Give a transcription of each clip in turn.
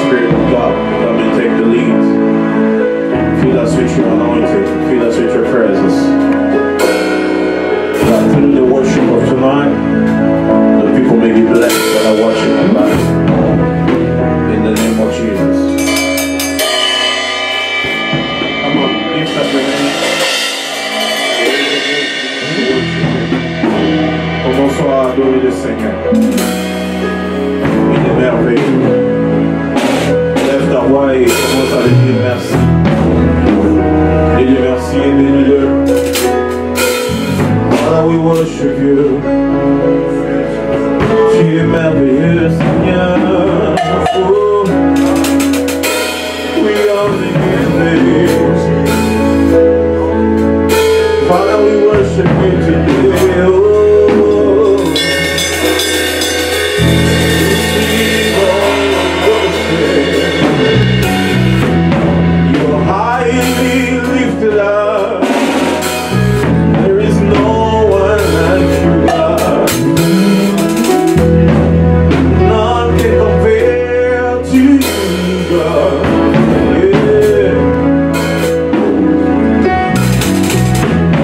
Spirit of God come and take the lead. Fill us with your anointing. Fill us with your presence. That through the worship of tonight, the people may be blessed that are watching online. In the name of Jesus. Come on, lift up your hands. Commençons à adorer le Seigneur. Il est merveilleux. Lève ta voix et commence à lui dire merci. Dis-lui merci et bénis-le. Father, we worship you. Tu es merveilleux, Seigneur. Oh, we honor you. Father, we worship you today. Oh, receive all the worship. You are highly lifted up. There is no one like you, God. None can compare to you, God. Yeah.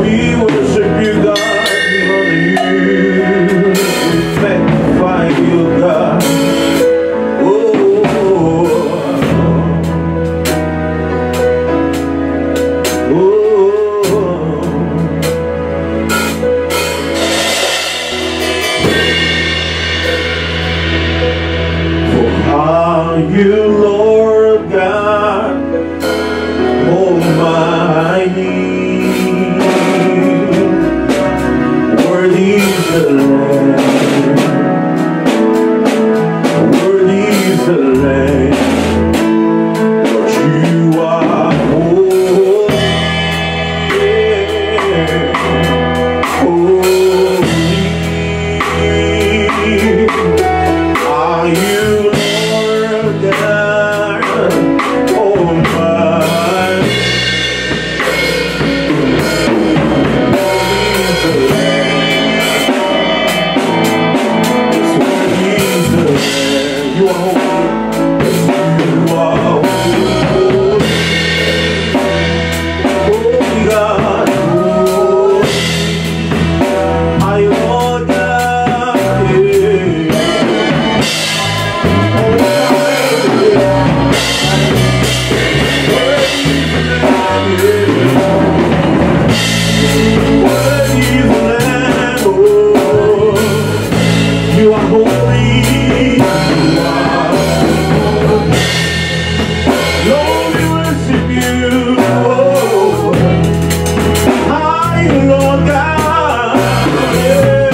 We worship you, God. We honor you. We magnify you, God. Oh, oh, oh. For are you, Lord God Almighty? Worthy is the Lamb. Worthy is the Lamb. Lord, you are holy. Holy. Are you Lord God Almighty? Worthy is the Lamb. Yes, worthy is the Lamb. You are holy. Yes, you are holy. Holy God, holy. Are you Lord God? Yeah. You are holy. You are holy. Lord, we worship you. Oh, are you Lord God? Yeah.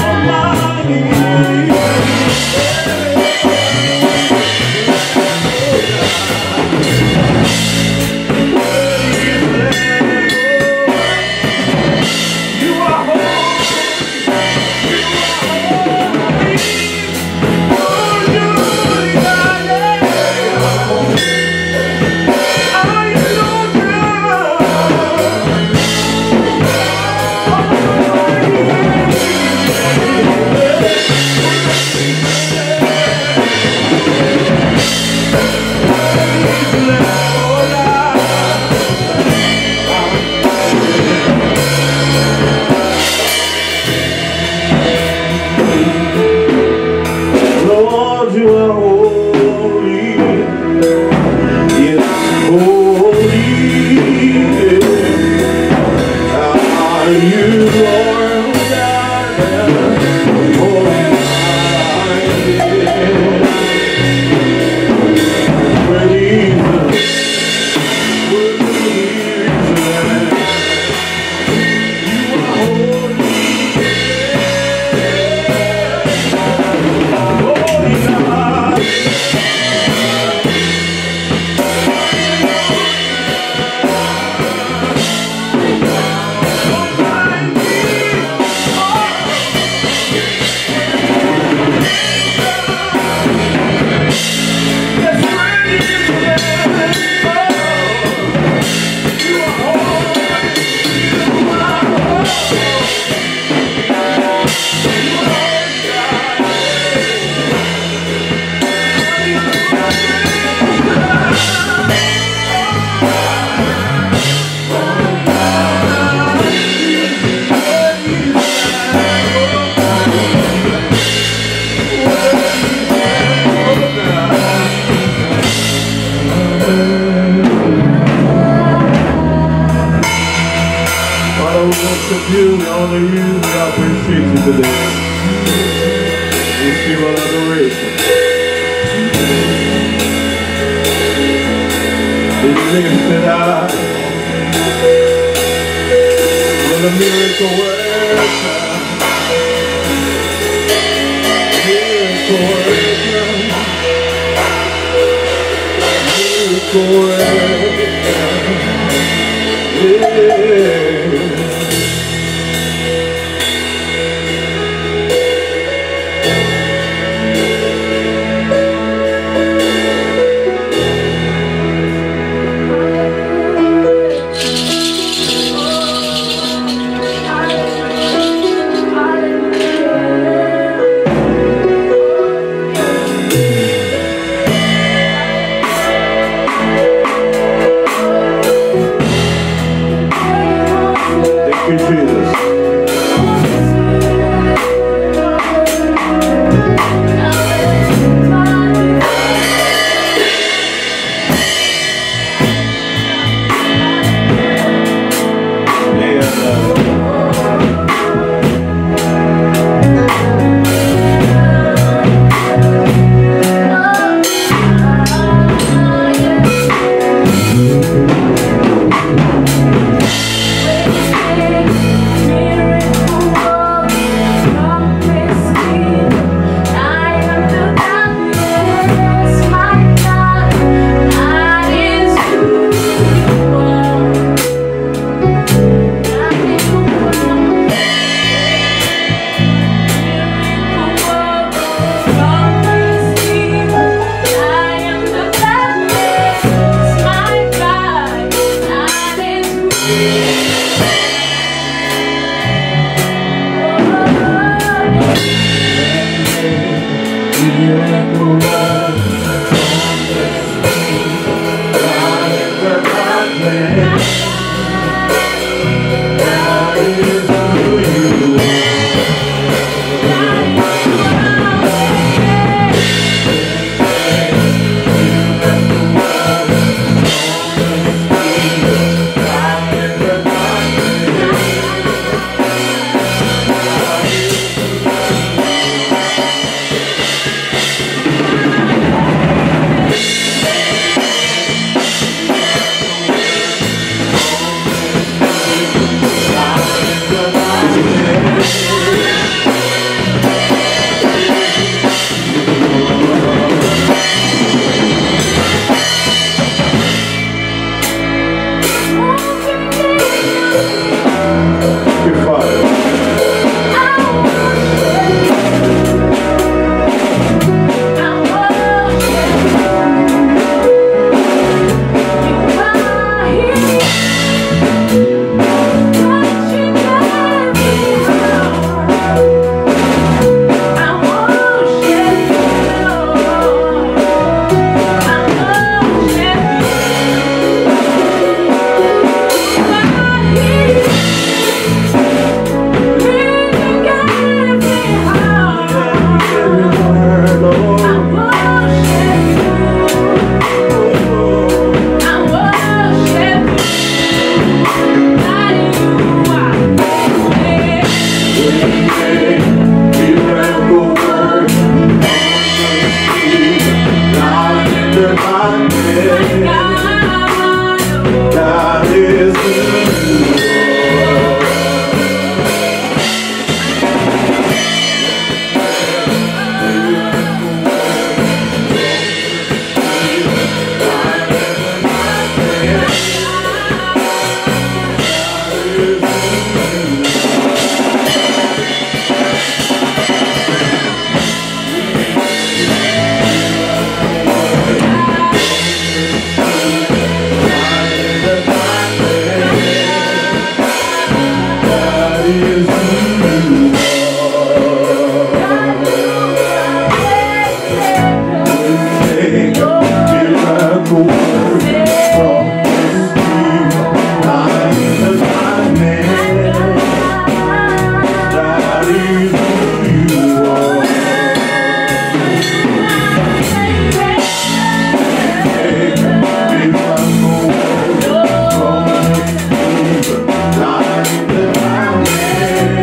Almighty. You are holy. Lord, you are holy. Yes, holy. Are you Lord God Almighty? Worthy is the Lamb. You are holy. Holy God. honor you, we appreciate you today. Receive our adoration. Be lifted up. You're the miracle worker. Miracle worker. Miracle worker. Yeah. Thank you, Jesus. And, Thank you, Father. Everywhere, Lord. Miracle work. God is good. God is good. Miracle work from this I am the man. That is who you are. Miracle work from this I am the man.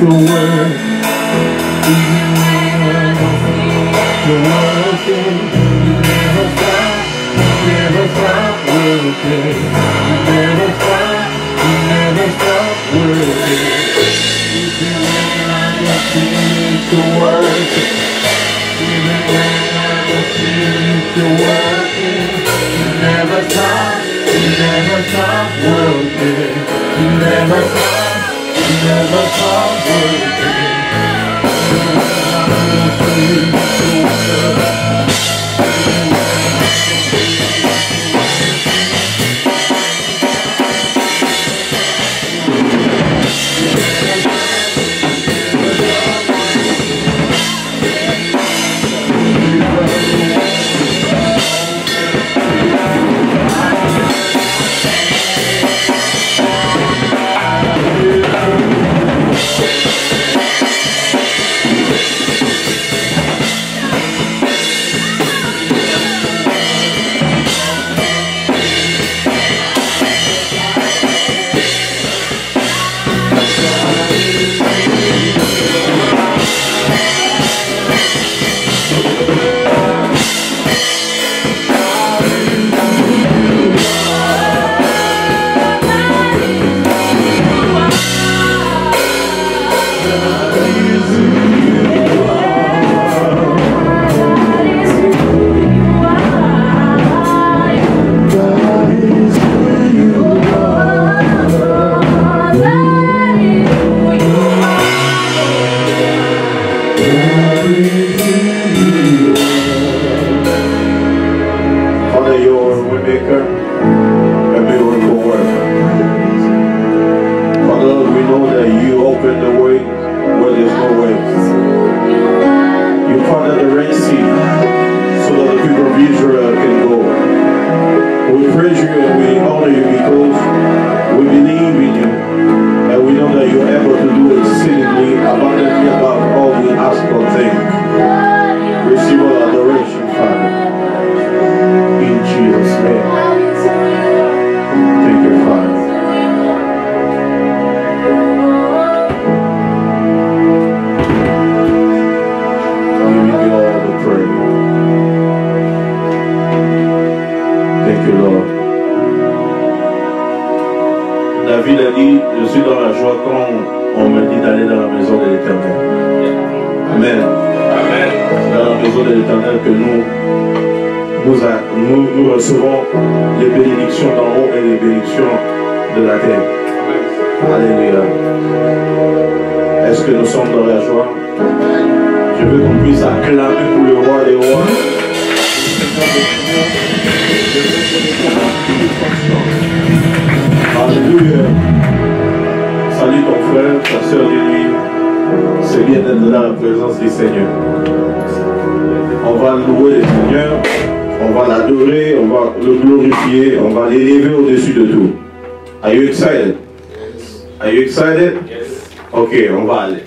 you're working. Even when I don't see it, you're working. You never stop, you never stop working. You never stop, you never stop working. Even when I don't see it, you're working. Even when I don't see it, you're working. You never stop, you never stop working. You never stop, you never stop working. Even when I don't see it, you're working. Father, you're a waymaker, a miracle worker. Father, Lord, we know that you open the way where there's no way. You parted the Red Sea so that the people of Israel can go. We praise you and we honor you because we believe in you and we know that you're able to do exceedingly abundantly above all we ask or think. Receive all adoration, Father. In Jesus' name. Thank you, Father. Giving you all the praise. Thank you, Lord. David a dit, je suis dans la joie quand on me dit d'aller dans la maison de l'Éternel. Amen. Amen. C'est dans la maison de l'Éternel que nous recevons les bénédictions d'en haut et les bénédictions de la terre. Alléluia. Est-ce que nous sommes dans la joie? Je veux qu'on puisse acclamer pour le roi des rois. Alléluia. Salut ton frère, ta soeur, dis-lui, c'est bien d'être dans la présence du Seigneur. On va louer le Seigneur, on va l'adorer, on va le glorifier, on va l'élever au-dessus de tout. Are you excited? Yes. Are you excited? Yes. Ok, on va aller.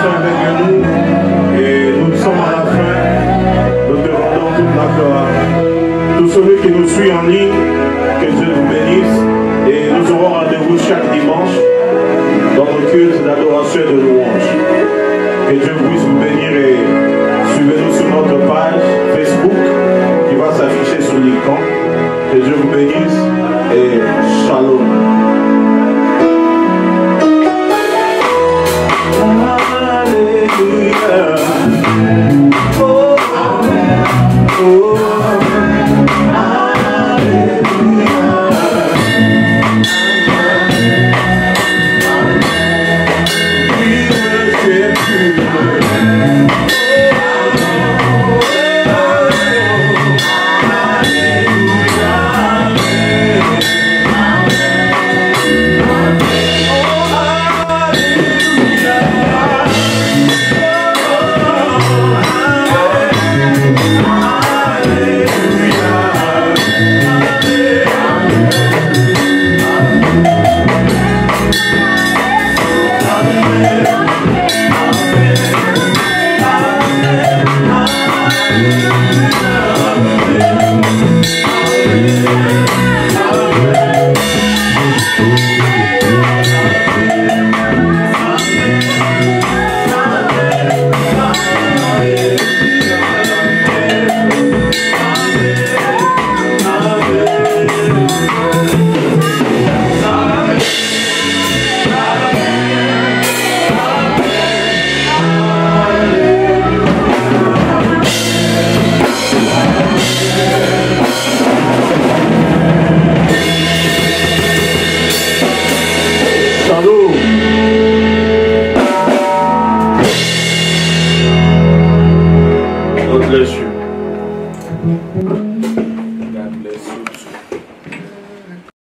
rester avec nous. Et nous sommes à la fin. Nous te rendons toute la gloire. Tout celui qui nous suit en ligne, que Dieu vous bénisse. Et nous aurons rendez-vous chaque dimanche.